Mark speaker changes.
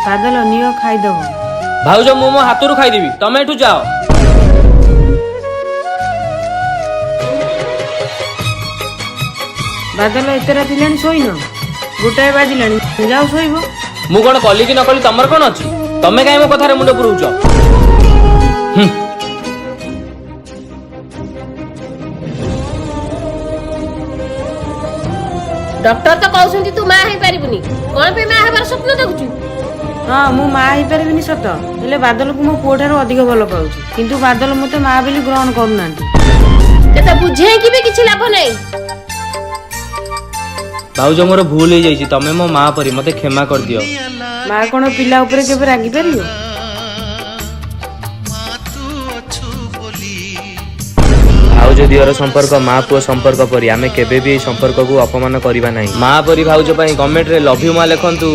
Speaker 1: ବାଦଲ, ନିଅ, ଖାଇଦବ।
Speaker 2: ଭାଉଜ, ମୁଁ ମୋ ହାତରୁ ଖାଇଦେବି, ତମେ ଏଠୁ ଯାଅ।
Speaker 1: ବାଦଲ, ଏତେ ରାତି ହେଲାଣି ଶୋଇନ? 1 ବାଜିଲାଣି, ଯାଅ ଶୋଇବ।
Speaker 2: ମୁଁ କଣ କଲି କି ନ କଲି ତମର କଣ ଅଛି? ତମେ କାହିଁ ମୋ କଥାରେ ମୁଣ୍ଡ ପୁରଉଛ? ହୁଁ।
Speaker 3: ଡକ୍ଟର ତ କହୁଛନ୍ତି ତୁ ମା ହେଇପାରିବୁନି। କଣ ପାଇଁ ମା ହେବାର ସ୍ୱପ୍ନ ଦେଖୁଛୁ?
Speaker 1: ହଁ, ମୁଁ ମା ହେଇପାରିବିନି ସତ, ହେଲେ ବାଦଲକୁ ମୋ ପୁଅ ଠାରୁ ଅଧିକ ଭଲ ପାଉଛି। କିନ୍ତୁ ବାଦଲ ମତେ ମା ବୋଲି ଗ୍ରହଣ କରୁନାହାନ୍ତି।
Speaker 3: ଯେତେ ବୁଝେଇକି ବି କିଛି ଲାଭ ନାହିଁ।
Speaker 2: ଭାଉଜ, ମୋର ଭୁଲ ହେଇଯାଇଛି। ତମେ ମୋ ମା ପରି, ମତେ କ୍ଷମା କରିଦିଅ।
Speaker 1: ମା କଣ ପିଲା ଉପରେ କେବେ ରାଗି ପାରିବ?
Speaker 2: ଭାଉଜ ଦିଅର ସମ୍ପର୍କ ମା ପୁଅ ସମ୍ପର୍କ ପରି। ଆମେ କେବେ ବି ଏଇ ସମ୍ପର୍କକୁ ଅପମାନ କରିବା ନାହିଁ। ମା ପରି ଭାଉଜ ପାଇଁ କମେଣ୍ଟରେ ଲଭ୍ you ମା ଲେଖନ୍ତୁ।